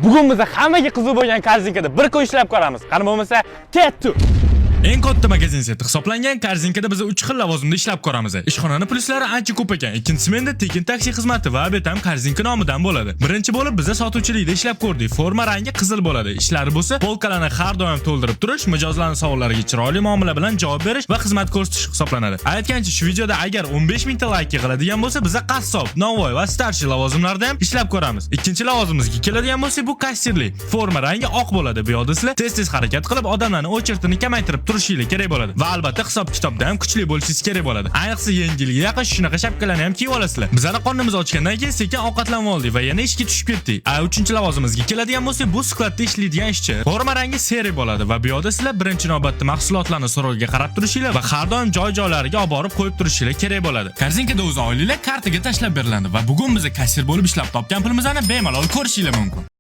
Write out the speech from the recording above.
Bugun biz hammaga qiziq bo'lgan Korzinkada bir kun ishlab ko'ramiz. Qani bo'lmasa, ketdik. Eng katta magazin сеть i hisoblangan Korzinkada biz 3 xil lavozimda ishlab ko'ramiz. Ishxonani pluslari ancha ko'p ekan. Ikkinchi smenda tekin taksi xizmati va обед ham Korzinka nomidan bo'ladi. Birinchi bo'lib biz sotuvchilikda ishlab ko'rdik. Forma rangi qizil bo'ladi. Ishlari bo'lsa, полка larni har doim to'ldirib turish, mijozlarning savollariga chiroyli muomala bilan javob berish va xizmat ko'rsatish hisoblanadi. Aytgancha, shu videoda agar 15 mingta layk yig'iladigan bo'lsa, biz qassob, novvoy va старший lavozimlarda ham ishlab ko'ramiz. Ikkinchi lavozimimizga keladigan bo'lsak, bu kassirlik. Forma rangi oq bo'ladi. Bu yoqda sizlar tez-tez harakat qilib, odamlarning очередь ini kamaytirib turishinglar kerak bo'ladi. Va albatta hisob-kitobda ham kuchli bo'lishingiz kerak bo'ladi. Ayniqsa yengilga yaqin shunaqa шапка larni ham kiyib olasizlar. Bizani qornimiz ochgandan keyin sekin ovqatlanib oldik va yana ishga tushib ketdik. A uchinchi lavozimimizga keladigan bo'lsak, bu складda ishlaydigan ishchi. Forma rangi серый bo'ladi va bu yoqda sizlar birinchi navbatda mahsulotlarni so'roviga qarab turishinglar va har doim joy-joylariga olib borib qo'yib turishinglar kerak bo'ladi. Korzinkada o'zi oyliklar kartaga tashlab beriladi va bugun biz kassir bo'lib ishlab topgan pulimizni bemalol ko'rishinglar mumkin.